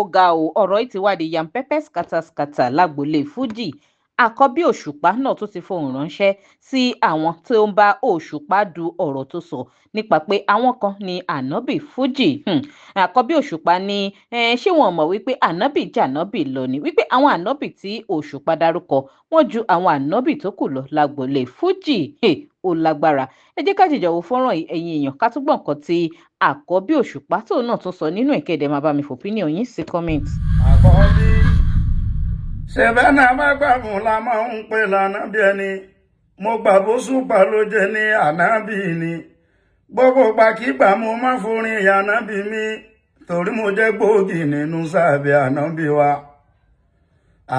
Ó ga o, ọ̀rọ̀ yìí ti wá di yam pepper scatter lágboolé Fuji. Àkọ́bí Òṣùpá náà tún ti fohùn ránṣẹ́ sí àwọn tó ń bá Òṣùpá du ọ̀rọ̀ tó sọ nípa pé àwọn kan ní Ànábì Fuji. Àkọ́bí Òṣùpá ní ṣé wọn mọ̀ wípé Ànábì jànábì lọ ni, wípé àwọn ànábì tí Òṣùpá dárúkọ wọ́n ju àwọn ànábì tó kù lọ lágboolé Fuji. Ó lágbára. Ẹ jẹ́ ká jìjọ wo fọ́nrán yìí, ẹ̀yin èèyàn, ká tún gbọ́ nǹkan tí Àkọ́bí Òṣùpá tóun náà tún sọ nínú ìkéde. Máa bá mi fòpínì yín sí comment. Àkọ́bí ṣẹ̀bẹ́ náà bá gbà fún la máa ń pè lànà bí ẹni mo gbà bó ṣùpá ló jẹ ní ànábì ni. Gbogbo gbàkígbà mo máa forin ànábì mi, torí mo jẹ́ gbòógì nínú sábẹ́ ànábì wa.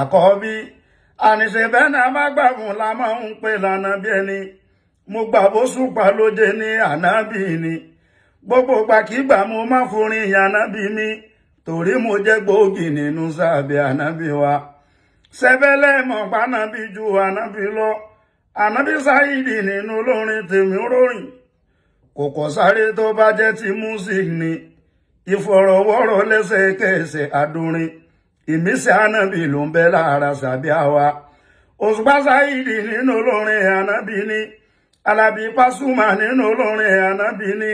Àkọ́bí àníṣebẹ́ náà bá gbà fún la máa ń pè lànà bí ẹni mo gbà bó ṣùpá ló jẹ ní ànábì ni. Gbogbo gbàkígbà mo máa forin ànábì mi, torí mo jẹ́ gbòógì nínú sábẹ́ ànábì wa. Sẹ́bẹ̀lẹ̀ mọ̀ pánábì ju ànábì lọ. Ànábì Sáyìdì nínú olórin tèmi ròyìn kò kọ̀ sáré tó bá jẹ́ ti music ni, ìfọ̀rọ̀wọ́rọ̀ lẹ́sẹ̀kẹsẹ̀ àdúrin ìmísí ànábì ló ń bẹ lára sàbí àwa. Òṣùpá Sáyìdì nínú olórin ànábì ni, Alábí Pásúmà nínú olórin ànábì ni,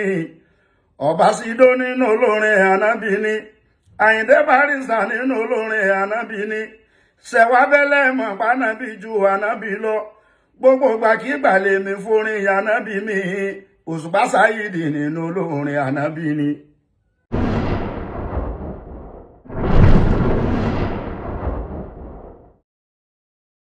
Ọbásídó nínú olórin ànábì ni, Àyìndé Barrister nínú olórin ànábì ni. Ṣẹ̀wábẹ́lẹ̀ mọ̀ pánábì ju ànábì lọ. Gbogbo gbàkígbà lèmi forin ànábì mi. Òṣùpá Sáyìdì nínú olórin ànábì ni.